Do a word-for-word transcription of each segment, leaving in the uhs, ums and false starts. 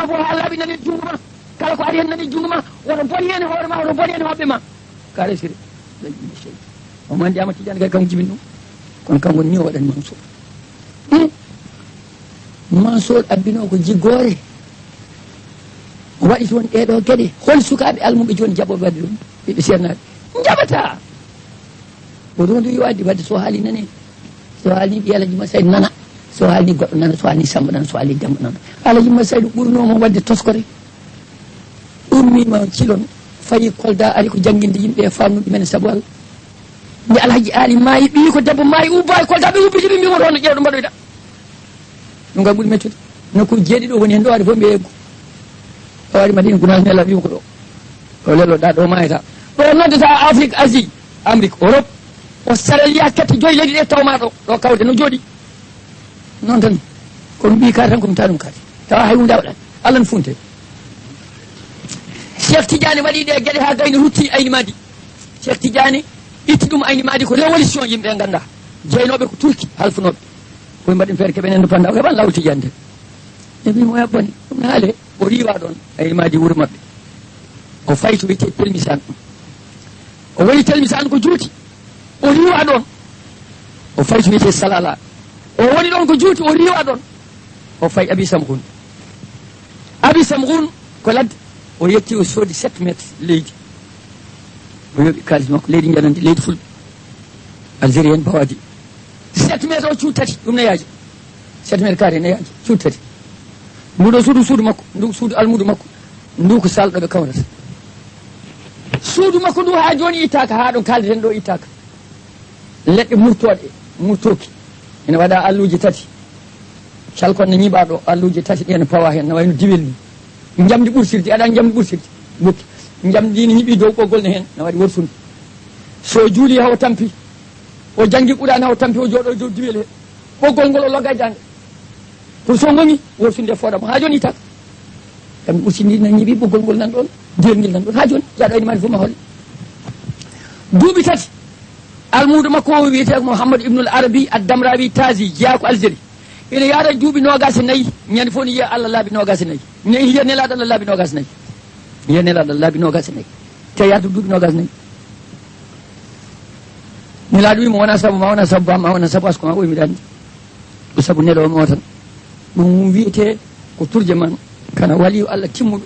Ko haa laaɓi nani junngo ma, kala ko ari heen nani junngo ma, woto bon heen e hoore ma, woto bon heen e hoɓɓe ma. Ka resiri, ɓe yimɓe sey. O mandi Ama Tijaan kay kanko jibini ɗum. Kono kanko ni o waɗani Mansour. Hmm? Mansour abbino ko jiggoore. O waɗi toon ɗee ɗoo geɗe. Hol sukaaɓe almuɓe jooni jaɓooɓe waɗde ɗum? Ɓiɓɓe seernaaɓe. Njaɓataa. Ko ɗum ɗo yo addi waɗde so haali nane. So haali Ɓiye Alhaji Masay nana. So haali goɗɗo nana, so haali Samba nana, so haali Demba nana. Alhaji Masay ɗo ɓurnoo mo waɗde toskore. Ummiima Cilon, fayi Kolda, ari ko jannginde yimɓe e faamnude men e sabu Allah. Nde Alhaji Aali maayi, ɓiyi ko debbo maayi, ubba e Kolda, ɓe ubbiti ɓe mbi woto no ƴeewɗo mbaɗoyɗa. Ɗum kam ɓuri mettude. Nokku jeeɗiɗo woni heen ɗo, ari fof mbiye eggu. O ari Madina Gunaas, Nela wiima ko ɗo. O lello ɗa ɗo maayata. Ɗo noddata Afrique, Asie, Amérique, Europe, Australia, kette joyi leydi ɗe tawma ɗo, ɗo kawde no jooɗi. Noon tan, ko mi ɓii kaari tan, ko mi taa ɗum kaari. Tawa hay huunde a waɗaani. Allah no funte. Cheikh Tidiane waɗi ɗe geɗe haa gayni, rutti Ayni Madi. Cheikh Tidiane itti ɗum Ayni Madi, ko révolution, yimɓe ngannda. Jeynooɓe ko Turki, halfunooɓe. Koye mbaɗen feere keɓen indépendance, o heɓan laawol Tidiane de. E mbi mo heɓɓani, ɗum ne haale. O riiwa ɗoon, Ayni Madi wuro maɓɓe. O fayi to wiyetee Telmisaan. O woni Telmisaan ko juuti. O riiwa ɗoon. O fayi to wiyetee Salala. O woni ɗoon ko juuti, o riiwa ɗoon. O fayi Abi Samgun. Abi Samgun ko ladde. O yetti, o soodi sept mètres leydi. O yoɓi kaalis makko, leydi njanandi, leydi Fulɓe. Algérienne Bawadi. Sept mètres o cuuɗi tati, ɗum ne yaaji. Sept mètres carré ne yaaji, cuuɗi tati. Ndu ɗo suudu, suudu makko, ndu suudu almuudu makko, ndu ko salle ɗo ɓe kawrata. Suudu makko ndu haa jooni ittaaka, haa ɗo kaalden ɗo ittaaka. Leɗɗe murtooɗe, murtooki. Ene waɗa alluuje tati. Calkon ne ñiɓaa ɗo, alluuje tati ɗe ne pawa heen, ne wayno diwel ni. Njamndi ɓursirdi, aɗa anndi njamndi ɓursirdi? Bukki. Njamndi ndi ne ñiɓi dow ɓoggol ne heen, ne waɗi worsunde. So juuli hawa tampi, o janngi Qur'aana hawa tampi, o jooɗo e dow diwel he. Ɓoggol ngol o logga e daande. Pour so ngongi, worsunde fooɗa mo. Haa jooni ittaaka. Njamndi ɓursirdi ndi ne ñiɓi ɓoggol ngol nan ɗoon, diwel ngel nan ɗoon. Haa jooni, jaaɗo Ayni Madi fof ma holle. Duuɓi tati, almuudo makko o wiyetee ko Mouhammad Ibnul Arabi Ad-Damrawi Tazi, jeyaa ko Algérie. Ina yaada duuɓi noogaas e nayi, ñande fof ne yiya Allah laabi noogaas e nayi. Ne yiya Nelaaɗo Allah laabi noogaas e nayi. Yiya Nelaaɗo Allah laabi noogaas e nayi. Te yaada duuɓi noogaas e nayi. Nelaaɗo wi mo, wona sabu ma, wona sabu bam ma, wona sabu asko ma, o wi mbiɗa anndi. Ko sabu Nelaaɗo mo tan. Ɗum wiyetee ko turjamaan, kana waliyu Allah timmuɗo.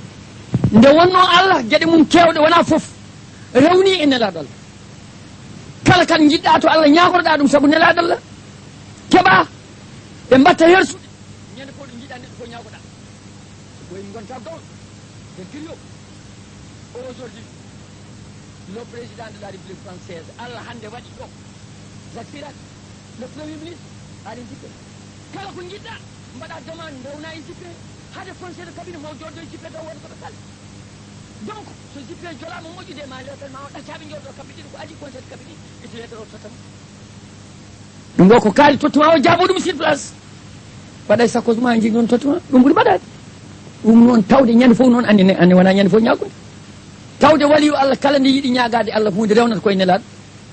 Nde wonnoo Allah, geɗe mum keewɗe wona fof, rewni e Nelaaɗo Allah. Kala kan njiɗɗa to Allah, ñaagorɗa ɗum sabu Nelaaɗo Allah. Keɓa, ɓe mbatta hersude. Ñande fof ɗo njiɗɗa neɗɗo fof ñaagoɗa. Ko ɓooyi mi gonta gawɗo. Ɓe griot. Aujourd'hui, le président de la République française, Allah hannde waɗi ɗo. Jacques Chirac, le premier ministre, Aly Juppé. Kala ko njiɗɗa, mbaɗa demande, ndewna e Juppé. Hade conseil de cabinet mo jooɗo e Juppé taw wonata ko ɓe kala. Donc, so Juppé jolaama moƴƴude ma, lewtal ma o ɗaccaɓe jooɗo kamɓe ɗiɗo ko adii conseil de cabinet, ita lettre o tottama. Ɗum ɗo ko kaari tottuma o jaabo ɗum sur place. Waɗa e sakko ma nji ɗon tottuma, ɗum ɓuri mbaɗaade. Ɗum noon tawde ñande fof noon anndi ne, anndi wona ñande fof ñaagunde. Tawde waliyu Allah kala nde yiɗi ñaagaade Allah huunde rewnata koye Nelaaɗo.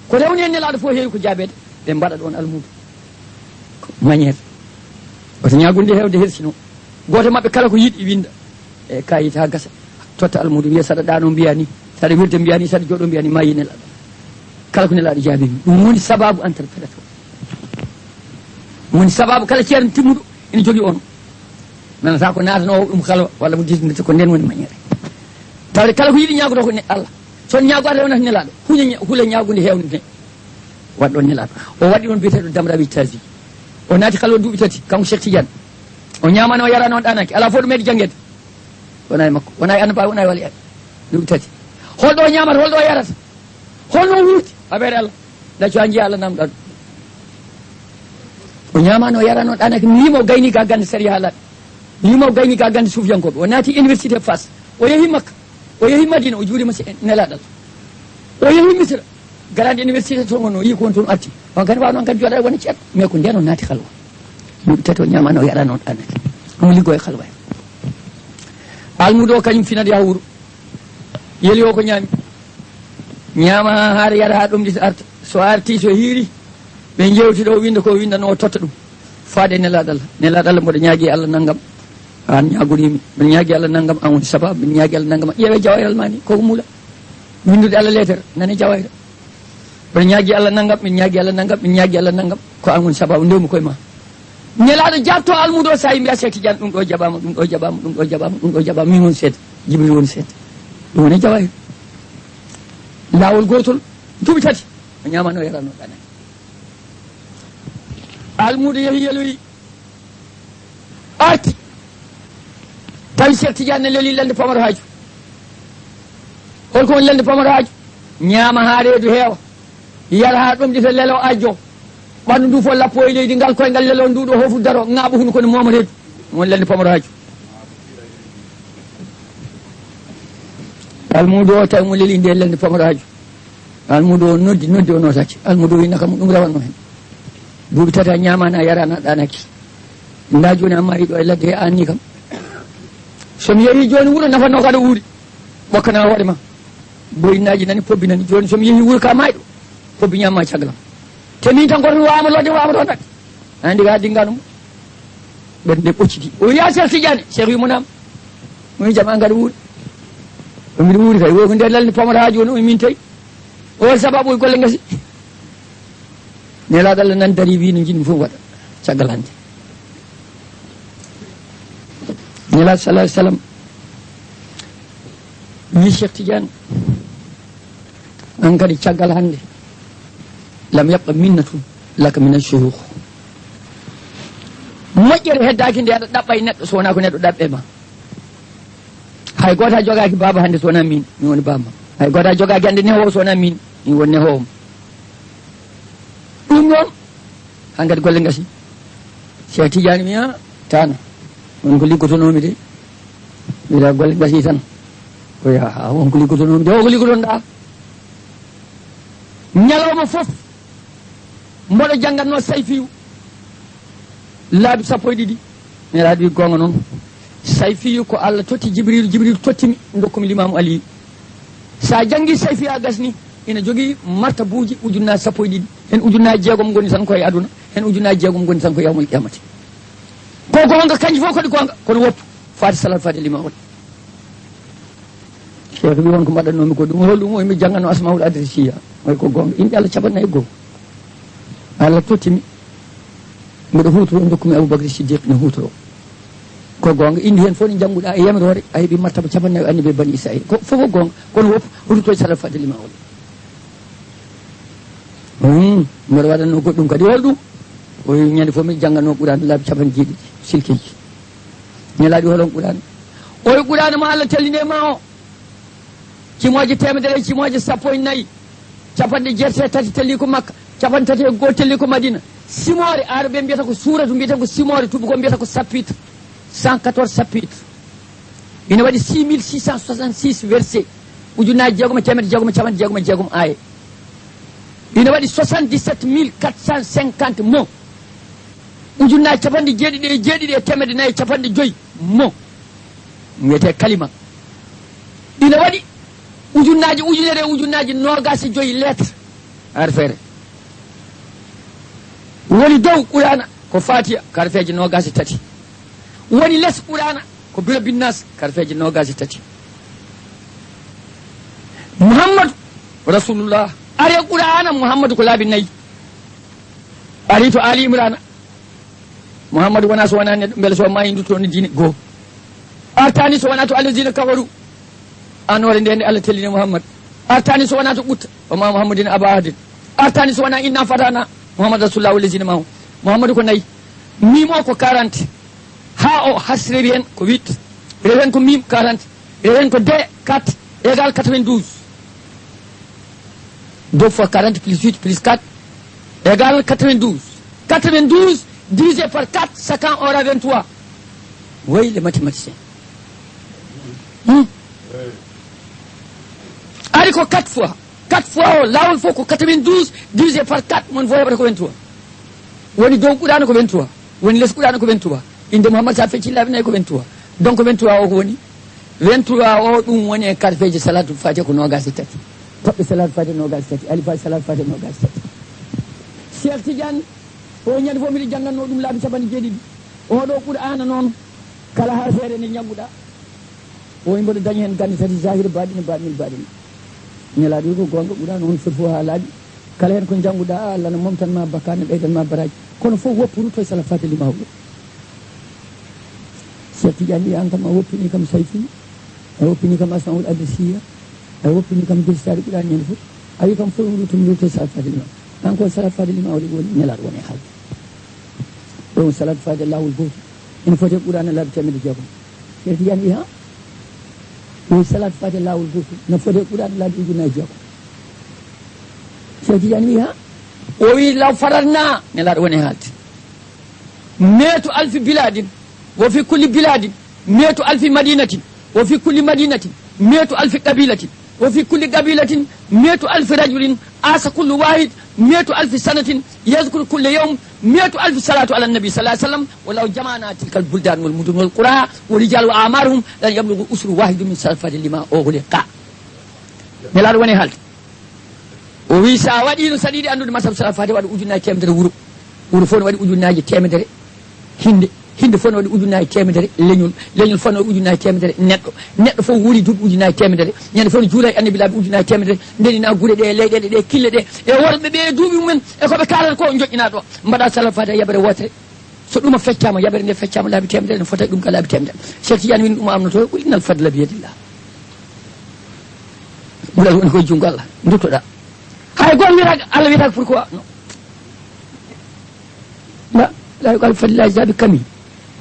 Ko rewni e Nelaaɗo fof heewi ko jaabeede. Ɓe mbaɗa ɗoon almuudo. Ko manière. Wata ñaagunde heewde hersino. Gooto maɓɓe kala ko yiɗi winnda. E kayit haa gasa. Totta almuudo wiya saɗa ɗaano mbiya ni. Saɗa wirde mbiya ni, saɗa jooɗo mbiya ni, ma yi Nelaaɗo. Kala ko Nelaaɗo jaabi mi. Ɗum woni sababu entrepreneur. Ɗum woni sababu kala ceerno timmuɗo ina jogii on. Nanata ko naatanoowo ɗum halwa walla mo disnete ko nden woni manière. Tawde kala ko yiɗi ñaagoto ko ne-, Allah. So on ñaago Allah wonata Nelaaɗo. Huña ña-, hula ñaagunde heewnude. Waɗ ɗon Nelaaɗo. O waɗi ɗon biyeteeɗo Damrawi Tazi. O naati halwa duuɓi tati, kanko Cheikh Tidiane. O ñaamaano, o yaraano, o ɗaanaaki. Alaa fof ɗo meeɗi janngeede. Wona e makko. Wona e annabaaɓe, wona e waliyaaɓe. Duuɓi tati. Holɗo o ñaamata, holɗo o yarata? Holno o wuurdi? Affaire Allah. Ɗacco haa njiya Allah namɗa ɗum. O ñaamaano, o yaraano, o ɗaanaaki. Wiima o gayni ga gannde sariya haalaaɓe. Wiima o gayni ga gannde suufiyankooɓe. O naati université Fass. O yehi Makka. O yehi Madina. O juurima si Nelaaɗo Allah. O yehi Misra. Grande université to wonno, o yii ko woni toon, o arti. On kadi waawno on kadi jooɗaade wona ceerno. Mais ko ndeen o naati halwa. Duuɓi tati o ñaamaano, o yaraano, o ɗaanaaki. Omo liggoo e halwa. Almuudo o kañum finat yaha wuro. Yeli o ko ñaami. Ñaama haa haara, yara haa ɗomɗita, arta. So arti, so hiiri, ɓe njeewtida, o winnda ko o winndanoo, o totta ɗum. Faade Nelaaɗo Allah. Nelaaɗo Allah, mboɗo ñaagii Allah nanngam. An ñaagoriimi, mbiɗa ñaagi Allah nanngam, an woni sabaabu, mbiɗa ñaagi Allah nanngam. Ƴeewee jawayral maa ni, koko muula. Winndude Allah leeter, nane jawayra. Mbiɗa ñaagi Allah nanngam, mbiɗa ñaagi Allah nanngam, mbiɗa ñaagi Allah nanngam. Ko an woni sabaabu, ndewmi koye ma. Nelaaɗo jaabto almuudo o, so a mbiya Cheikh Tidiane, ɗum ɗo jaɓaama, ɗum ɗo jaɓaama, ɗum ɗo jaɓaama, ɗum ɗo jaɓaama. Min woni seeɗa, Jibril woni seeɗa. Ɗum woni jawayra. Laawol gootol, duuɓi tati, o ñaamaano, o yaraano ɗaanaki. Almuudo yehi yeloyi. Arti. Tawi Cheikh Tidiane ne leli lelnde pamaro haaju. Holko woni lelnde pamaro haaju? Ñaama haa reedu heewa. Yara haa ɗomɗita, lelo ajjo. Ɓanndu ndu fof lappo e leydi, ngal koyngal lelo, ndu ɗo hoofu daro, ŋaaɓa hunuko ne mooma reedu. Ɗum woni lelnde pamaro haaju. Almuudo o tawi mo leli nde lelnde pamaro haaju. Almuudo o noddi, noddi o nootaaki. Almuudo o wi, nakam ɗum rawanno heen. Duuɓi tati a ñaamaani, a yaraani, a ɗaanaaki. Ndaa jooni a maayi ɗo e ladde he, aanni kam. So mi yehii jooni wuro, nafanno kadi wuuri. Ɓokkana hoore ma. Boyinnaaji nani, pobbi nani. Jooni so mi yehii wuro ka maayɗo, pobbi ñaamma caggal am. Te min tan goto mi waawama lodde, waawama ɗon ɗaɗi. Anndi ka dinngano mo. Ɓernde ɓocciti. O wiya, Cheikh Tidiane. Cheikh wi mo naam. Mo wi jam an kadi wuuri. Ko mbiɗa wuuri kay. Wo ko nder lalni pamata haaju woni o min tawi. O waɗi sababu e golle ngasi. Nelaaɗo Allah nan dari wi no njiɗmi fof waɗa. Caggal hannde. Nelaaɗo sallallahu alaihi wasallam wi Cheikh Tidiane. An kadi caggal hannde. Lam yabqa minnatun laka min ash-shuyukh. Moƴƴere heddaaki nde aɗa ɗaɓɓa e neɗɗo so wonaa ko neɗɗo ɗaɓɓe ma. Hay gooto a jogaaki baaba hannde so wonaa min, mi woni baaba ma. Hay gooto a jogaaki hannde nehoowo so wonaa min, mi woni nehoowo ma. Ɗum noon, hankadi golle ngasi. Cheikh Tidiane mi a tana. Won ko liggotonoomi de. Mbiɗa golle ngasi tan. Ko ya, won ko liggotonoomi de, o ko liggotonɗa. Ñalawma fof, mboɗo janngatnoo Sayfiyu laabi sappo e ɗiɗi. Nelaaɗo wi, goonga noon. Sayfiyu ko Allah totti Jibril, Jibril tottimi, dokkumi Limaamu Aliyu. So a janngi Sayfiyu a gasni, ina jogii martabuuji ujunnaaji sappo e ɗiɗi. Heen ujunnaaji jeegom ngoni tan ko e aduna, heen ujunnaaji jeegom ngoni tan ko yawmal qiyamati. Ko goonga, kanji fof kadi goonga, kono woppu, faati salaat faati Limaamu Aliyu. Cheikh wi, won ko mbaɗatnoomi ko ɗum, hol ɗum? O wi, mi jannganno Asmaul Adrisiya. O wi, ko goonga, inɗe Allah capanɗe nayi e goo. Allah tottimi, mboɗo huutoro, dokkumi Abubakri Siddiq ne huutoro. Ko goonga, inɗe heen fof ɗe njannguɗa e yamiroore, a heɓi martaba capanɗe nayi annabi e Bani Israil. Ko fof ko goonga, kono woppu huutoto e salaat faati Limaamu Aliyu. Hmm, mboɗo waɗatnoo goɗɗum kadi, hol ɗum? O wi, ñande fof mi jannganno Qur'an laabi capanɗe jeeɗiɗi, silkeji. Nelaaɗo wi, hol on Qur'an? O wi, Qur'an mo Allah tellini e ma o. Cimooje teemedere e cimooje sappo e nayi, capanɗe jeetati e tati telli ko Makka, capanɗe tati e go'o telli ko Madina. Simoore, Aarabe mbiyata ko suuratu, mbiyata ko simoore, tubaako mbiyata ko chapitre, cent quatorze chapitre. Ina waɗi six mille six cent soixante-six verset, ujunnaaji jeegom e teemedde jeegom e capanɗe jeegom e jeegom aaya. Ina waɗi soixante-dix-sept mille quatre cent cinquante mots, ujunnaaji capanɗe jeeɗiɗi e jeeɗiɗi e teemedde nayi e capanɗe joyi mots. Wiyetee kalima. Ina waɗi ujunnaaji ujunere e ujunnaaji noogaas e joyi lettre. Harfeere. Woni dow Qur'aana ko Faatiha, ko harfeeji noogaas e tati. Woni les Qur'aana ko Birabbin Naas, ko harfeeji noogaas e tati. Muhammadu Rasulullah. Ari e Qur'aana, Muhammadu ko laabi nayi. Ari to Ali Imrana. Muhammadu wonaa so wonaa neɗɗo, mbele so maayi ndutto no diine goo. Artaani so wonaa to alladina kafaru. Anoore nde nde Allah tellini Muhammad. Artaani so wonaa to ɓutta. Wa ma Muhammadin aba ahadin. Artaani so wonaa inna fatana. Muhammad Rasulullah wallazina maahu. Muhammadu ko nayi. Miim o ko quarante. Ha o hasre wi en ko huit. Rewi en ko miim quarante. Rewi en ko de quatre égal quatre-vingt-douze. Deux fois quarante plus huit plus quatre égale quatre-vingt-douze. Quatre-vingt-douze divisé par quatre, chacun aura vingt-trois. Oui, les mathématiciens. Hmm? Ari ko quatre fois. Quatre fois o, laawol fof ko quatre-vingt-douze divisé par quatre, mon fof heɓata ko vingt-trois. Woni dow Qur'aana ko vingt-trois, woni les Qur'aana ko vingt-trois. Innde Muhammad, so a feccii laabi nayi ko vingt-trois. Donc vingt-trois o ko woni? Vingt-trois o, ɗum woni e karfeeji Salaatul Faatiha ko noogaas e tati. Toɓɓe Salaatul Faatiha noogaas e tati, alifaaji Salaatul Faatiha noogaas e tati. Cheikh Tidiane, o ñande fof mbiɗa janngannoo ɗum laabi capanɗe jeeɗiɗi. Oɗo Qur'aana noon, Kala harfeere nde njannguɗaa, o wi mboɗo dañi heen gannde tati, zahir, baɗin, baɗin, baɗin. Nelaaɗo wi ko goonga, Qur'aana on foti fof haa laaɓi. Kala heen ko njannguɗaa, Allah na momtan ma bakkaat, na ɓeydan ma baraaji. Kono fof woppu rutto e Salat Faatiha Limaawul. Cheikh Tidiane wi, aan kam a woppini kam Sayfi, a woppini kam Asmaul Abbasiya, a woppini kam Birsaaɗo Qur'aana ñande fof. A wi kam fof rutto mi rutto e Salat Faatiha Limaawul. Aan ko Salat Faatiha Limaawul woni Nelaaɗo woni e haalde. Ɗum Salat Faatiha laawol gooto. Ina foti e Qur'aana laabi teemedde jeegom. Cheikh Tidiane wi ha? O wi Salat Faatiha laawol gooto. Ina foti e Qur'aana laabi ujunnaaji jeegom. Cheikh Tidiane wi ha? O wi law faratna, Nelaaɗo woni e haalde. Meetu alfi bilaadin, wa fi kulli bilaadin, meetu alfi madinatin, wa fi kulli madinatin, meetu alfi qabilatin, wa fi kulli qabilatin, meetu alfi rajulin, asa kullu wahid, meetu alfi sanatin, yazkuru kulla yawm, meetu alfi salatu ala nabi sallallahu alaihi wasallam, wa law jama'na tilkal buldan wal mudun wal qura, wa rijal wa amaruhum, lan yablughu usru wahidun min Salat Faatiha lima ughliqa. Nelaaɗo woni e haalde. O wi, so a waɗiino, so aɗa yiɗi anndude masab Salat Faatiha, waɗa ujunnaaji teemedere wuro. Wuro fof ne waɗi ujunnaaji teemedere hinde. Hinde fof ne waɗi ujunnaaji teemedere leñol. Leñol fof ne waɗi ujunnaaji teemedere neɗɗo. Neɗɗo fof wuuri duuɓi ujunnaaji teemedere. Ñande fof ne juula e Annabi laabi ujunnaaji teemedere. Ndenina gure ɗe, leyɗeele ɗe, kille ɗe. E worɓe ɓe e duuɓi mumen, e ko ɓe kaalata ko, joƴƴina ɗo. Mbaɗa Salat Faatiha yabere wootere. So ɗum feccaama, yabere nde feccaama laabi teemedere, ne fota e ɗum ka laabi teemedere. Cheikh Tidiane wini ɗum amnoto, qul innal fadla biyadillah. Ɓural woni koye junngo Allah, duttoɗaa. Hay gooto wiyata, Allah wiyata ko pourquoi? Non. La, la yuqal fadlillahi zabi kami.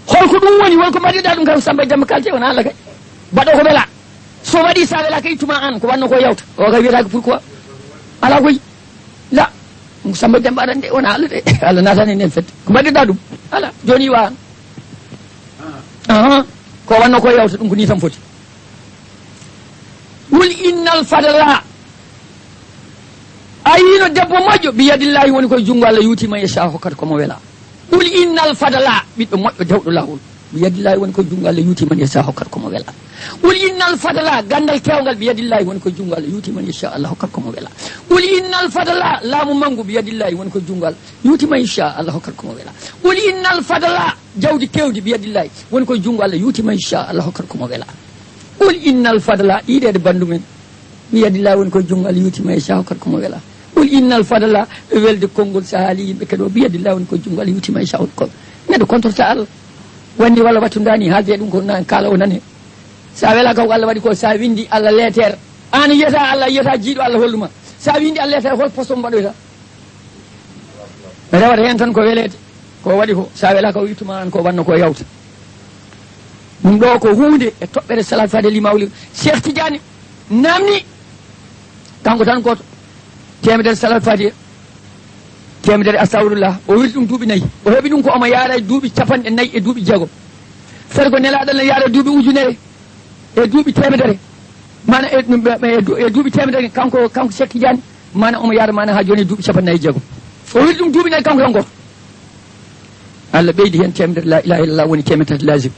Holko ɗum woni? Holko mbaɗirɗaa ɗum kam Samba e Demba Kalte? Wona Allah kay. Mbaɗo ko wela. So waɗi sa wela kay, tuma an, ko wanno ko yawta. O kay wiyata ko pourquoi? Ala koy. La. Ɗum ko Samba Demba aɗa de, wona Allah de. Allah naatani nden fedde. Ko mbaɗirɗaa ɗum? Ala. Jooni wa an. Ahan. Ko wanno ko yawta, ɗum ko ni tan foti. Qul innal fadla. A yiino debbo moƴƴo, biyadillahi woni koye junngo Allah, yuuti man yasha, hokkata ko mo wela. Qul innal fadla, ɓiɗɗo moƴƴo dewɗo laawol, biyadillahi woni koye junngo Allah, yuuti man yasha, hokkata ko mo wela. Qul innal fadla, ganndal keewngal, biyadillahi woni koye junngo Allah, yuuti man yasha, Allah hokkata ko mo wela. Qul innal fadla, laamu manngu, biyadillahi woni koye junngo Allah, yuuti man yasha, Allah hokkata ko mo wela. Qul innal fadla, jawdi keewdi, biyadillahi woni koye junngo Allah, yuuti man yasha, Allah hokkata ko mo wela. Qul innal fadla, yiideede banndu men, biyadillahi woni koye junngo Allah, yuuti man yasha, hokkata ko mo wela. Qul innal fadla, ɓe welde konngol, so haali yimɓe keɗo, biyadillahi woni koye junngo Allah, yuuti man yasha, hokkata ko. Neɗɗo contrôlata Allah. Wandi walla wattu ndani, haalde ɗum ko nan kaala o nane. Sa wela kaw ko Allah waɗi ko, sa windi Allah leeter. An yiyata Allah, yiyata jiiɗo Allah holluma. Sa windi Allah leeter, hol poste mo mbaɗoyta? Rewata heen tan ko weleede. Ko waɗi ko, sa wela ko wittuma an ko wanno ko yawta. Ɗum ɗo ko huunde e toɓɓere Salat Faatiha Limaamu Lahi. Cheikh Tidiane namni, kanko tan gooto, teemedere Salat Faatiha, teemedere Astagfirullah. O wirdi ɗum duuɓi nayi. O heɓi ɗum ko omo yaara e duuɓi capanɗe nayi e duuɓi jeegom. Fergo Nelaaɗo ne yaara e duuɓi ujunere e duuɓi teemedere. Mana e, e, e du-, e duuɓi teemedere, kanko, kanko Cheikh Tidiane, mana omo yaara mana haa jooni e duuɓi capanɗe nayi e jeegom. O wirdi ɗum duuɓi nayi kanko tan gooto. Allah ɓeydi heen teemedere, la ilaha illallah woni teemedere tati lazim.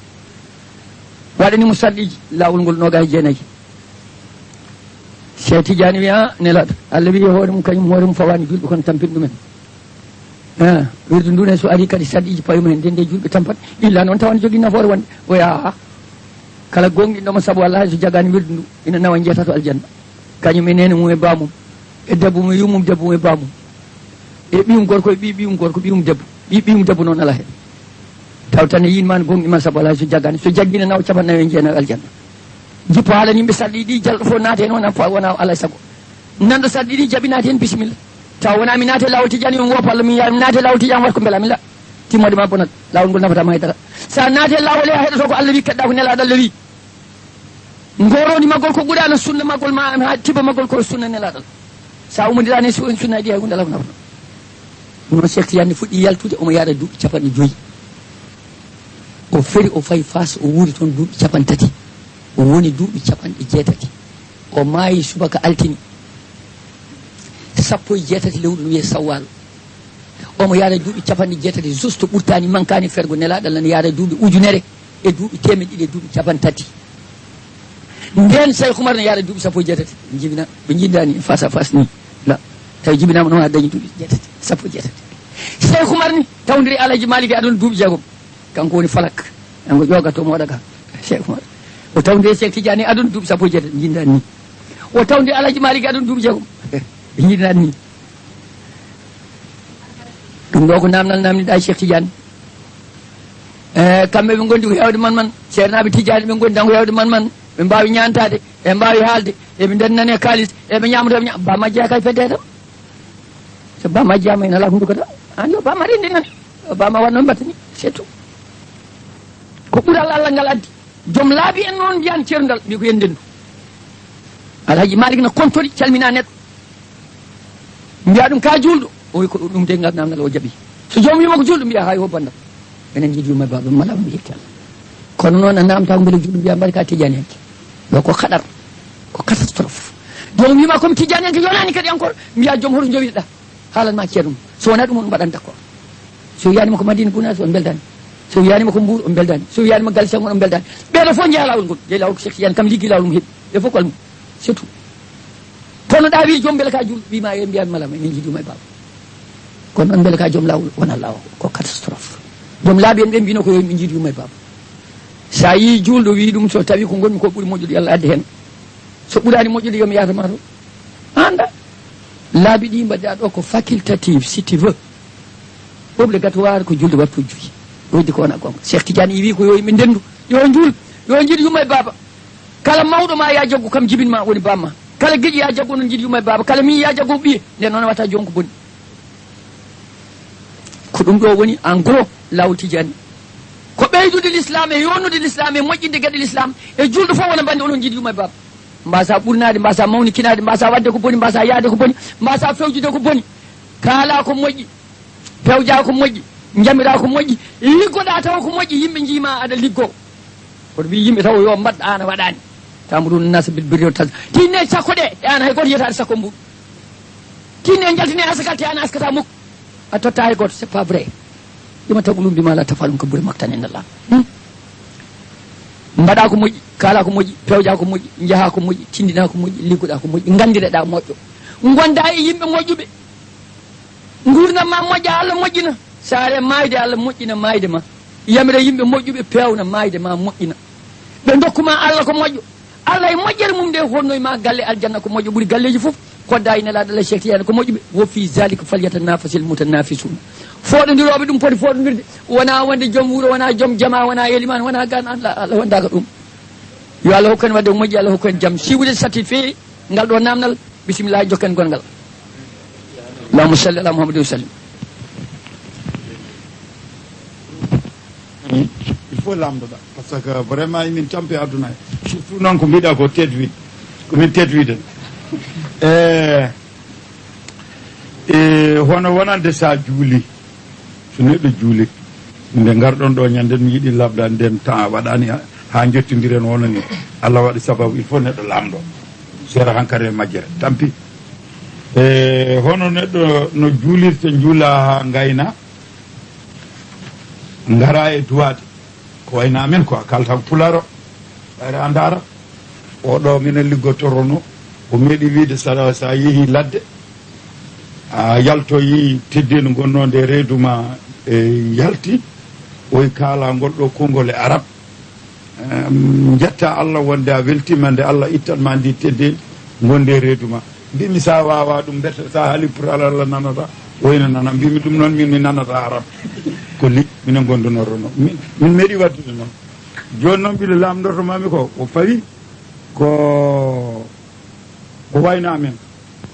Waɗani mo sarɗiiji, laawol ngol noogaas e jeenayi. Cheikh Tidiane wiya, Nelaaɗo, Allah wiyi hoore mum, kañum hoore mum fawaani julɓe, kono tampini ɗumen. Ah, wirdu ndu ne so ari kadi sarɗiiji payuma heen, nde nde julɓe tampat. Illa noon tawa ne jogii nafoore wonde. O wiya, ah, kala goongɗinɗo mo sabu Allah, hay so jaggaani wirdu ndu, ina nawa njeetato aljanna. Kañum e neene mum e baamum, e debbo mum e yummum, debbo mum e baamum, e ɓiyum gorko e ɓiy ɓiyum gorko, ɓiyum debbo, ɓiy ɓiyum debbo noon alaa heen. Taw tan e yiin ma no goongɗi ma sabu alaa so jaggaani. So jaggii ne nawa capanɗe nayi e jeenayi aljanna. Jippo haalani yimɓe sarɗi ɗi, jalɗo fof naata heen, wona pa-, wona alaa e sago. Nanɗo sarɗi ɗi, jaɓi naata heen, bisimilla. Taw wona mi naata e laawol Tijaani, mi woppa Allah, mi yaa mi naata e laawol Tijaani, wat ko mbela mi la. Timmoode ma bonat, laawol ngol nafata ma hay dara. Sa naata e laawol he a heɗoto ko Allah wi, keɗɗa ko Nelaaɗo Allah wi. Ngoroondi maggol ko Qur'aana, sunna maggol ma, ha tiba maggol ko sunna Nelaaɗo. Sa ummondiraani su-, sunna ɗi hay huunde alaa ko nafata. Ɗum noon Cheikh Tidiane fuɗɗi yaltude, omo yaara duuɓi capanɗe joyi. O feri, o fayi Faas, o wuuri toon duuɓi capanɗe tati. O woni duuɓi capanɗe jeetati. O maayi subaka altine. Sappo e jeetati lewru no wiyee Sawwal. Omo yaara duuɓi capanɗe jeetati, juste ɓurtaani, mankaani, fergo Nelaaɗo Allah ne yaara duuɓi ujunere e duuɓi teemeɗɗe ɗiɗi e duuɓi capanɗe tati. Ndeen Cheikh Oumar ne yaara duuɓi sappo e jeetati. Jibina, ɓe njindaani face à face ni. La, tawi jibinaama noon haa dañi duuɓi jeetati, sappo e jeetati. Cheikh Oumar ni, tawdiri Alhaji Malick e aduna duuɓi jeegom. Kanko woni falak. Yango ƴooga to moɗa ka. Cheikh Umar. O tawde Cheikh Tidiane aduna duuɓi sappo e jeetati, jinndaani ni. O tawde Alhaji Malick aduna duuɓi jeegom. Jinndaani ni. Ɗum ɗo ko namnal namniɗa Cheikh Tidiane. E, kamɓe ɓe ngondi ko heewde man man. Ceernaaɓe Tidiane ɓe ngondi tan ko heewde man man. Ɓe mbaawi ñaantaade, ɓe mbaawi haalde, eɓe ndennane kaalis, eɓe ñaamata, eɓe ña-, ba majja kay fedde tan. So ba majjama en ala hunduko tan. An yo ba ma rendi nan. Yo ba ma wanno mbattani. C'est tout. Ko ɓural Allah ngal addi. Joom laabi en noon mbiyan ceerndal, mbi ko en ndendu. Alhaji Malick no kontori, calmina neɗɗo. Mbiya ɗum ka juulɗo, o wi ko ɗum de ngal namdal o jaɓi. So joom wima ko juulɗo, mbiya hay o bandam. Enen jiidi yumma e baaba, mala mi yetti Allah. Kono noon a namta ko mbele juulɗo, mbiya mbaɗi ka Tidiane en. Yo ko kaɗar, ko catastrophe. Joom wima comme Tidiane en ko yonani kadi encore, mbiya joom hoto jowiɗa. Haalan ma ceerno mum. So wonaa ɗum, on mbaɗan d'accord. So wiyaanima ko Madina Gunaas, on mbeldaani. So wiyaanima ko Mbuur, on mbeldaani. So wiyaanima Galle Senghor, on mbeldaani. Ɓeeɗo fof njeya laawol ngol. Jeyi laawol ko Cheikh Tidiane kam liggi laawol mum heɓi. E fof ko almum. C'est tout. Kono ɗa wi joom mbele ka juul, wima e mbiya malama, min jiiɗi yumma e baaba. Kono noon mbele ka joom laawol, wona laawol. Ko catastrophe. Joom laabi en ɓe mbino ko yo min jiiɗi yumma e baaba. Sa yi juulɗo wi ɗum, so tawi ko ngonmi ko ɓuri moƴƴude, yo Allah adde heen. So ɓuraani moƴƴude, yo mi yahata ma to. Anda, laabi ɗi mbaɗɗa ɗo ko facultative, si tu veux. Obligatoire ko julde waktu joyi. Weddi ko wona gonga. Cheikh Tidiane wi ko yo yimɓe ndendu, yo juul, yo jiiɗi yumma e baaba. Kala mawɗo ma ya jaggu kam jibin ma woni bamma. Kala geƴi ya jaggu onon jiiɗi yumma e baaba. Kala mi ya jaggu ɓiye. Nde noon wata joom ko boni. Ko ɗum ɗo woni en gros laawol Tidiane. Ko ɓeydude l'islam e yonnude l'islam e moƴƴinde geɗe l'islam e julɗo fof wona bande onon jiiɗi yumma e baaba. Mbasa ɓurnaade, mbasa mawnikinaade, mbasa waɗde ko boni, mbasa yahde ko boni, mbasa fewjude ko boni. Kaala ko moƴƴi, pewja ko moƴƴi, njamira ko moƴƴi, liggoɗa tawa ko moƴƴi, yimɓe njiima aɗa liggo. Kono wi yimɓe taw yo mbaɗ, an a waɗani. Ta'muruna nasa bil birri wa tas-, tinne sakko ɗe, e an hay goto yiyata aɗa sakko mbuɗu. Tinne jaltine asakal te an askata mukko. A totta hay goto, c'est pas vrai. Lima taquluna ma la taf'alun, kabura maqtan inda Allah. Hmm? Mbaɗa ko moƴƴi, kaala ko moƴƴi, pewja ko moƴƴi, njaha ko moƴƴi, tindina ko moƴƴi, liggoɗa ko moƴƴi, ngandireɗa moƴƴo. Gonda e yimɓe moƴƴuɓe. Nguurndam ma moƴƴa, Allah moƴƴina. Sa are maayde, Allah moƴƴina maayde ma. Yamira yimɓe moƴƴuɓe, peewna maayde ma, moƴƴina. Ɓe ndokku ma Allah ko moƴƴo. Allah e moƴƴere mum nde honnoy ma galle aljanna ko moƴƴo ɓuri galleeji fof. Kodda e Nelaaɗo Allah Cheikh Tidiane ko moƴƴuɓe. Wa fi zalika falyatanafasil mutanafisun. Fooɗondirooɓe ɗum poti fooɗondirde. Wona wonde joom wuro, wona joom jama, wona eliman, wona gan Allah, Allah wondaka ɗum. Yo Allah hokku en waɗde ko moƴƴi, Allah hokku en jam. Si vous êtes satisfait, ngal ɗo namdal, bisimilla, jokken gongal. Allahumma salli ala Muhammadin wa sallim. Il faut lamdoɗa, par ce que vraiment emin tampi aduna he. Surtout noon ko mbiɗa ko tedwid, ko min tedwiden. E, e hono wonande sa juuli, so neɗɗo juuli, nde ngarɗon ɗo ñande mi yiɗi labdade nden temps waɗani ha, ha jottidiren wonani. Allah waɗi sababu, il faut neɗɗo lamdo. Seera hankadi e majjere, tampi. E hono neɗɗo no juulirta, juula ha ngayna, ngara e duwaade. Ko wayno amen ko a kalta ko pulaar o, ɓayre a ndaara. Oɗo minen liggotorono, o meeɗi wiide sa, sa yeehi ladde, a yaltoyi teddeendi gonnoo nde reedu ma e yalti, oy kaalangol ɗo konngol e arab. Em, jetta Allah wonde a weltima nde Allah ittan ma ndi teddeendi gonde e reedu ma. Mbimi sa wawa ɗum mbete sa haali pour Allah, Allah nanata, o ina nana. Mbimi ɗum noon min mi nanata arab. Ko li minen gondunorono. Min, min meeɗi waddude noon. Jooni noon mbiɗo lamndorto mami ko, o fawi ko, ko wayno amen.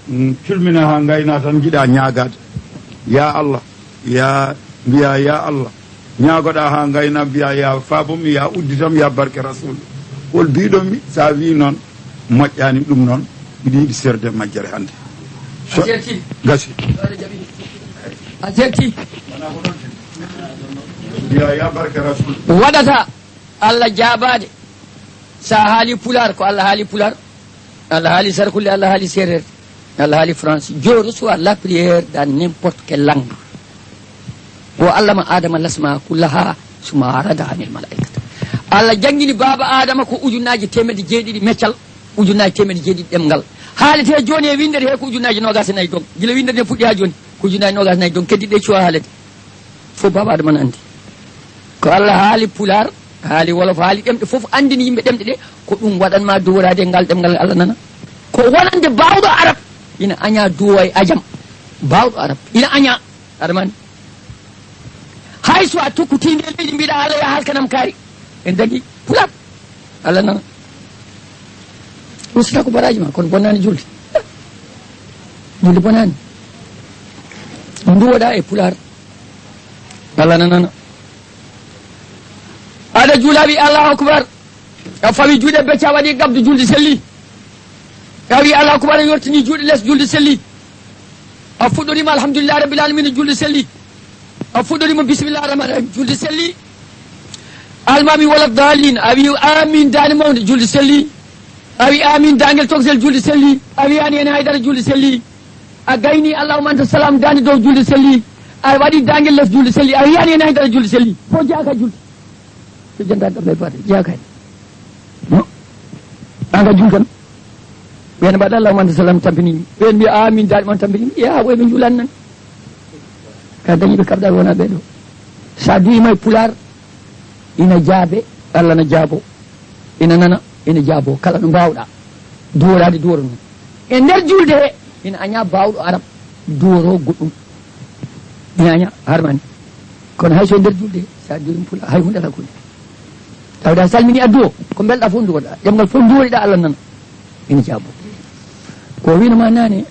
Mm, culmina ha ngayna tan jiɗa ñaagade. Ya Allah, ya, mbiya ya Allah. Ñaagoɗa ha ngayna, mbiya ya faabam, ya udditam, ya barke Rasul. Hol biɗon mi, sa wi noon, moƴƴani ɗum noon, mbiɗa yiɗi serde majjere hannde. So a jetti. Gasi. A jetti. Mbiya ya barke Rasul. Waɗata Allah jaabaade. Sa haali pulaar, ko Allah haali pulaar. Allah haali sarkulle, Allah haali seereer. Allah haali France. Je reçois la prière dans n'importe quelle langue. Wo Allah ma Adama lasma kullaha suma arada anil malaikata. Allah jangini baaba Adama ko ujunnaaji teemedde jeeɗiɗi meccal, ujunnaaji teemedde jeeɗiɗi ɗemngal. Haalete jooni e winndere he ko ujunnaaji noogaas e nayi dong. Gila winndere nde fuɗɗi ha jooni, ko ujunnaaji noogaas e nayi dong. Keddiɗe ɗe cuwa haalede. Fof baaba Adama ne anndi. Ko Allah haali pulaar, Haali wolof, haali ɗemɗe fof, anndini yimɓe ɗemɗe ɗe, ko ɗum waɗan ma duworaade e ngal ɗemngal Allah nana. Ko wonande baawɗo arab, ina aña duwo e ajam. Baawɗo arab, ina aña. Aɗa mani? Hay so a tokkutii nde leydi, mbiɗa Allah ya halkanam kaari. En dagi pulaar. Allah nana. Usta ko baraaji ma, kono bonnaani julde. Julde bonaani. Nduwoɗa e pulaar. Allah nanana. Aɗa juula wi Allahu akbar. A fawi juuɗe becca waɗi gabdo julde selli. A wi Allahu akbar, a yortini juuɗe les julde selli. A fuɗɗorima alhamdulillahi rabbil alamin julde selli. A fuɗɗorima bismillahi rahmani rahim julde selli. Almami wala dalin, a wi amin dande mawnde julde selli. A wi amin dangel togsel julde selli. A wiyani hen haydara julde selli. A gayni allahumma anta salam dande dow julde selli. A waɗi dangel les julde selli. A wiyani hen haydara julde selli. Fo jaka julde. So janndaani ɗo ɓe baɗa jeyaa kay. No? An ka julkan. Ɓeen mbaɗa allahumma anta salam tampini. Ɓeen mbiya amin daɗi man tampini. Ya ɓoy ɓe julan nan. Ka dañi ɓe kaɓɗal wona ɓe ɗo. Sa duwi may pulaar ina jaabe, Allah na jaabo. Ina nana, ina jaabo. Kala no mbaawɗa. Duworaade duworo noon. E nder julde he ina aña baawɗo arab duworo goɗɗum. Ina aña harmani. Kono hay so e nder julde he, sa duwima pulaar hay hunde ala kunde. Tawde a salmini addu o, ko mbelɗa fof nduwoɗa, ɗemngal fof nduworiɗa Allah nana. Ina jaabo. Ko wino ma nane,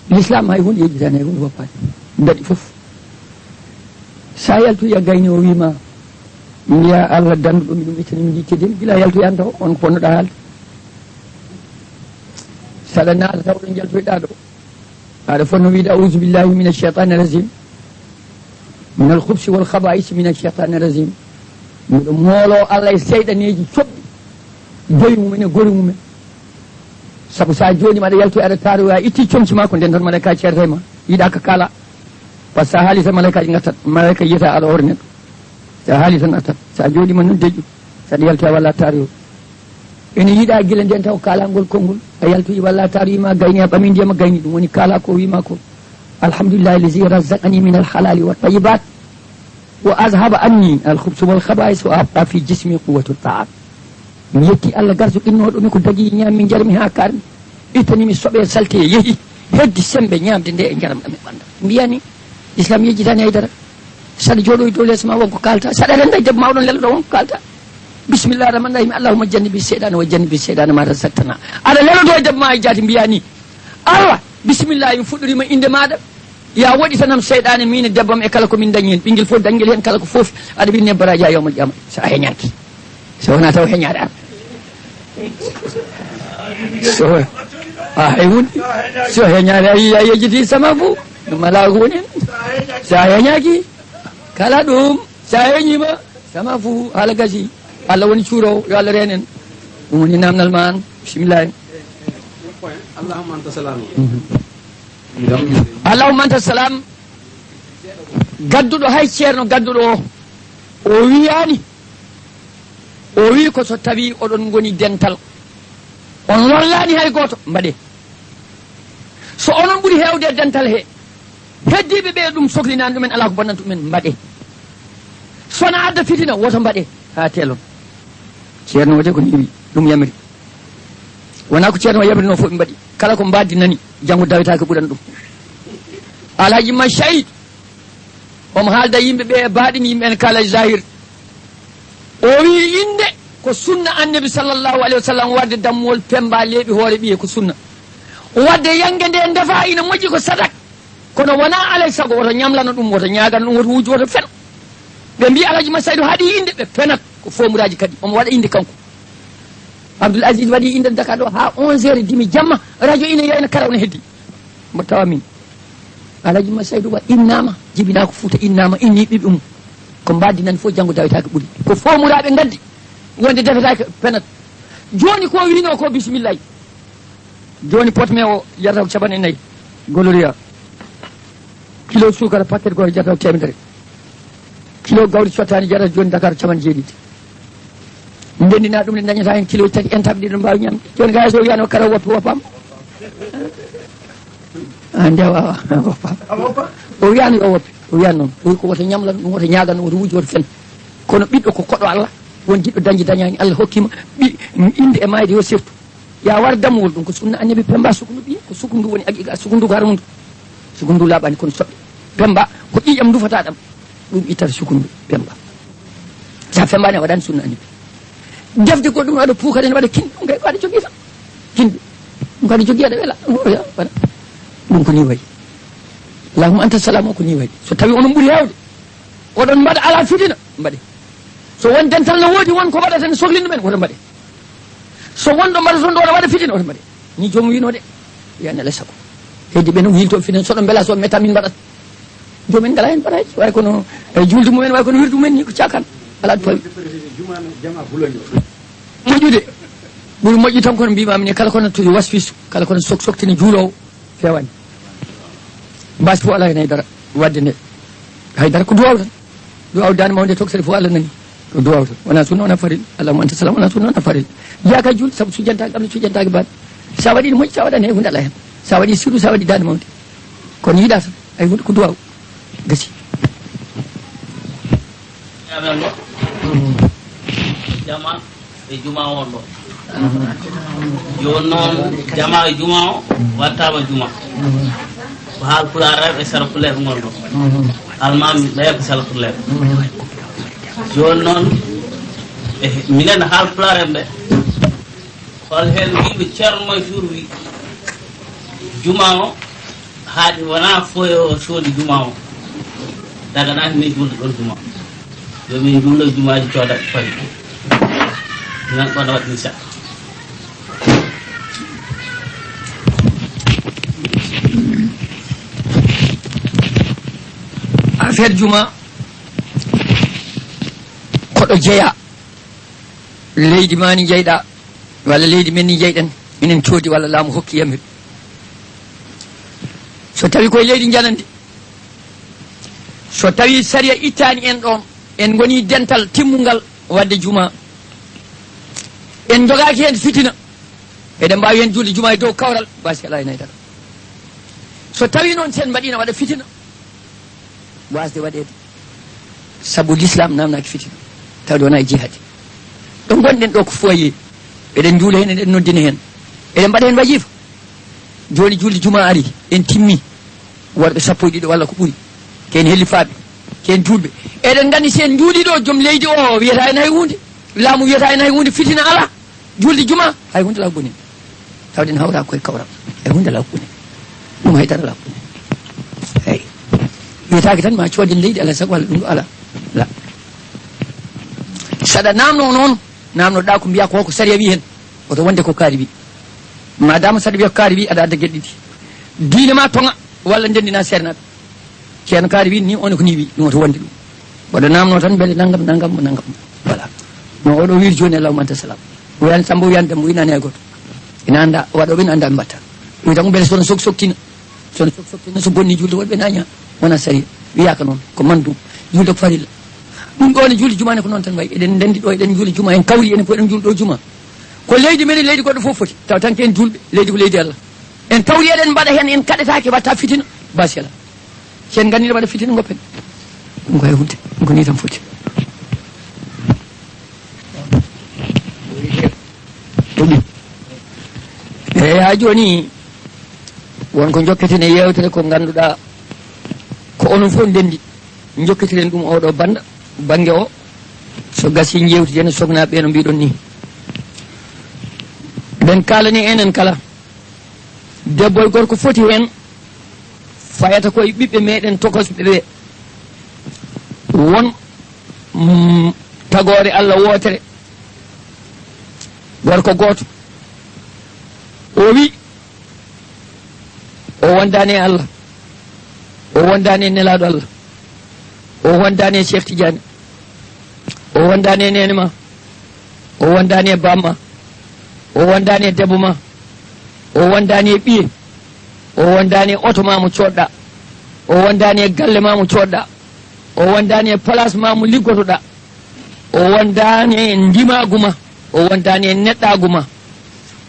l'islam hay hunde yejjitani, hay hunde woppaani. Mbaɗi fof. Sa yaltoyi a gayni o wima, mbiya Allah danduɗo mi ɗum ittani mi ndi teddin, gila yaltoyi an taw, on ko ponnoɗa haalde. Saɗa naata taw ɗo jaltoyɗa ɗo. Aɗa fotno wiide, "Auzu billahi min ash-shaytani rajim. Min al-khubsi wal khaba'is min ash-shaytani rajim." Miɗo moolo Allah e seyɗaneeji coɓɗi, joyi mumen e gori mumen. Sabu sa jooɗima aɗa yaltoyi aɗa taaroya, a itti comci ma ko nden tan malaika ceerata e ma. Yiɗa ka kaala. Par ce que sa haali tan malaikaji ngattat, malaika yiyata aɗa hoore neɗɗo. Sa haali tan attat. Sa jooɗima noon deƴƴu. Saɗa yaltoya walla a taaroyo. Ene yiɗa gila nden taw kaalangol konngol, a yaltoyi walla a taaroyima, a gayni, a ɓami ndiyam, a gayni, ɗum woni kaala ko wima ko, "Alhamdulillahi allazi razaqani min alhalali wa tayyibat, wa azhaba anni alkhubsa wal khaba'is, wa abqa fi jismi quwwatu ta'am." Mi yetti Allah garsuɗinnoɗo mi ko dagi, ñaami, jarmi ha karmi, ittani mi soɓe salte, yeehi, heddi sembe ñamde nde e njaram ɗam e ɓandam. Mbiyani, Islam yejjitani haydara. Saɗa jooɗoyi dow lees ma wonko kalta. Saɗa renda e debbo ma oɗon lelɗo wonko kalta. Bismillah rahman rahim. Allahumma jannibi shaytana wa jannibi shaytana ma razaqtana. Aɗa lelɗo e debbo ma e jaati mbiya ni, "Allah, bismillah, mi fuɗɗorima inde maɗa. Ya woɗɗitanam seyɗane min e debbo am e kala ko min dañi hen. Ɓinguel fof dañguel hen kala ko foofi. Aɗa winne baraji ha yawmal qiyama." Sa heñaki. So wona taw heñaɗa. So, a hay hunde. So heñaɗa, a yi-, a yejjiti sama fof. Ɗum ala ko woni hen. Sa heñaki. Kala ɗum, sa heñima, sama fof, haala gasi. Allah woni cuurowo, yo Allah reen en. Ɗum woni namdal ma an. Bismillah. Allahumma anta salam. Mhm. Allahumma anta salam. Gadduɗo hay ceerno gadduɗo o, o wiyani, o wi ko so tawi oɗon ngoni dental, on lorlani hay gooto, mbaɗe. So onon ɓuri heewde e dental he, heddiiɓe ɓe ɗum soklinani ɗumen, alaa ko bonnanta ɗumen, mbaɗe. Sona adda fitina, woto mbaɗe, haa teelon. Ceerno wode ko newi, ɗum yamiri. Wona ko ceerno o yamiri noon fof ɓe mbaɗi. Kala ko mbaddi nani, janngo dawetaake ɓuran ɗum. Alhaji Massaid, omo haalda yimɓe ɓe e baaɗin, yimɓe ene kaala e zahir. O wi innde ko sunna annabi sallallahu alayhi wa sallam, wadde dammuwol pemba leeɓi hoore ɓiye ko sunna. Wadde yange nde ndefa ina moƴƴi ko sadak. Kono wona alay sago woto ñamlano ɗum, woto ñaagano ɗum, woto wujju, woto fen. Ɓe mbi Alhaji Masaydu haɗi innde, ɓe penat ko fomuraji kadi. Omo waɗa innde kanko. Abdoul Aziz waɗi innde Dakar ɗo ha onze heures et demi jamma, radio ina yayna kala ina heddi. Mbo tawa min. Alhaji Masaydu wa innama, jibinako Fouta innama, inni ɓiɓɓe mum. Ko mbaddi nani fof janngo dawetake ɓuuri. Ko fomuraɓe gaddi, wonde defetake penat. Joni ko wino ko bisimillahi. Joni pot me o jarata ko capanɗe nayi. Gloria. Kilo sukara paquet goto jarata ko temedere. Kilo gawri sottani jarata joni Dakar capanɗe jeeɗiɗi. Ndendina ɗum ne dañata hen kilo tati en taɓe ɗiɗo mbawi ñamde. Joni kay so wiyano kara woppi woppam. A ndewa woppa. O wiyano yo woppe. O wiyano noon. O wi ko woto ñamlan ɗum, woto ñagan, woto wujjo, woto fen. Kono ɓiɗɗo ko koɗo Allah, won jiɗɗo dañde dañaani, Allah hokkii mo ɓi-, innde e maayde yo seftu. Ya war dammuwol, ɗum ko sunna Annabi Pemba sukundu ɓiye, ko sukundu woni aqiqa, sukundu ko harmundu. Sukundu laaɓaani kono soɓɓe. Pemba ko ƴiiƴam ndufata ɗam, ɗum ittata sukundu Pemba. Sa fembaani a waɗaani sunna Annabi. Defde ko ɗum aɗa puuka ɗen waɗa kin, ɗum kay ko aɗa jogii tan. Kin, ɗum ko aɗa jogii aɗa wela, ɗum ko ya, waɗa. Ɗum ko ni wayi. Allahumma anta salam o ko ni wayi. So tawi onon ɓuri heewde, oɗon mbaɗa ala fitina, mbaɗe. So won dental no woodi, won ko waɗata ne sohlin ɗumen, woto mbaɗe. So won ɗo mbaɗa toon ɗo, oɗo waɗa fitina, oto mbaɗe. Ni joomum wiino de, yani alay sago. Heddi ɓe noon yilto fitina, so ɗo mbela so metta min mbaɗat. Joomen ngala heen baraaji, way kono, e, juulde mumen, way kono wirdu mumen ni ko caakan. Alaa ɗo fawi. Moƴƴude. Ɓuri moƴƴi tan kono mbiimaami ni, kala kono to wasfis, kala kono sok-, soktini juuloowo, feewani. Mbaasi fof alaa heen hay dara, waɗde nde. Hay dara ko duwaaw tan. Duwaaw daande mawnde toksere fof Allah nani. Ko duwaaw tan. Wona sunna, wona farilla. Allahumma anta salam, wona sunna, wona farilla. Jeyaa ka juulde, sabu sujjantaake Allah, sujjantaake baɗe. Sa waɗi ne moƴƴi, sa waɗani hay huunde alaa heen. Sa waɗi sirru, sa waɗi daande mawnde. Kono yiɗaa tan. Hay huunde ko duwaaw. Gasi. Amen ɗo. Jama e juma on ɗo. Jooni noon, jama e juma o wattaama juma. Ko haal pulaar rewɓe sara pulaar ngon ɗo. Almaami ɓe ko sara pulaar. Jooni noon, e minen haal pulaar en ɓe, hol heen wiiɓe Ceerno Mansuur wi juma o haaɗi wona foyo soodi juma o. Daga ɗan min julde ɗon juma. Yo min julde jumaaji cooda fari. Nan ɗon waɗi sa. Affaire juma ko ɗo jeya. Leydi ma ni jeyɗa, walla leydi men ni jeyɗen, minen coodi walla laamu hokki yamir. So tawi koye leydi janandi, so tawi sariya ittani en ɗon, en ngoni dental timmungal wadde juma, en jogaaki heen fitina, eɗen mbaawi heen julde juma e dow kawral, basi alaa heen haydara. So tawi noon sen mbaɗino waɗa fitina, wasde waɗeede. Sabu l'islam namnaaki fitina, tawde wona e jihadi. Ɗo ngonɗen ɗo ko foyer, eɗen njuula heen, eɗen noddina heen, eɗen mbaɗa heen wajifa. Jooni julde juma ari, en timmi. Worɓe sappo e ɗiɗo walla ko ɓuri. Ken helifaaɓe, ken juulɓe. Eɗen nganndi si en njuuli ɗo, joom leydi o wiyata en hay huunde. Laamu wiyata en hay huunde, fitina alaa. Julde juma, hay huunde alaa ko boni. Tawde en hawra koye kawral. Hay huunde alaa ko boni. Ɗum hay dara alaa ko boni. Eyi. Wiyetaake tan ma cooden leydi alaa sago walla ɗum ɗo alaa. Alaa. Saɗa naamno noon, naamnoɗa ko mbiya ko, ko sariya wi heen. Woto wonde ko kaari wi. Madama saɗa wiya ko kaari wi, aɗa adda geɗe ɗiɗi. Diine ma toŋa, walla ndenndina seernaaɓe. Ceerno kaari wi ni, on ko ni wi, ɗum woto wonde ɗum. Mboɗo naamno tan mbele nanngam, nanngam, nanngam. Voilà. No oɗo wiiri jooni, allahumma anta salam. Wiyani Samba, wiyani Demba, wiyani hay gooto. Ina annda, waɗooɓe ina annda ɓe mbatta. Wi tan ko mbele sono sok-, soktina. Sono sok-, soktina, so bonni julde woɗɓe naña. Wona sariya. Wiyaaka noon. Ko mandum. Julde ko farilla. Ɗum ɗo ne julde juma ne ko noon tan wayi. Eɗen ndenndi ɗo, eɗen juuli juma, en kawri, enen fof eɗen juuli ɗo juma. Ko leydi men, leydi goɗɗo fof foti. Taw tan ko en julɓe, leydi ko leydi Allah. En kawri eɗen mbaɗa heen, en kaɗetaake watta fitina. Basiyala. Si en nganndii waɗa fitina, ngoppen. Ɗum ko hay huunde. Ɗum ko nii tan foti. Eeyi, haa jooni, won ko njokketen e yeewtere ko ngannduɗaa ko onon fof ndenndi. Njokkitiren ɗum oɗo bannda, bannge o. So gasii njeewtiden e soknaaɓe ɓe no mbiɗon nii. Ɓen kaalani enen kala. Debbo e gorko foti heen. Fayata ko e ɓiɓɓe meɗen tokosɓe ɓe. Won, mm, tagoore Allah wootere, gorko gooto. O wi, o wondaani e Allah, o wondaani e Nelaaɗo Allah, o wondaani e Cheikh Tidiane, o wondaani e neene ma, o wondaani e bamma, o wondaani e debbo ma, o wondaani e ɓiye, o wondaani e oto ma mo coodɗa, o wondaani e galle ma mo coodɗa, o wondaani e place ma mo liggotoɗa, o wondaani e ndimaagu ma, o wondaani e neɗɗaagu ma,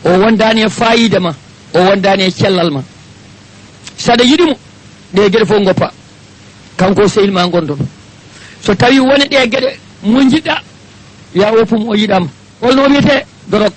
o wondaani e faayiida ma, o wondaani e cellal ma. Saɗa yiɗi mo, ɗe geɗe fof ngoppa. Kanko sehil ma ngonɗon. So tawi wone ɗe geɗe Mo njiɗɗa, ya woppu mo o yiɗam. Holno o wiyetee? Dorog.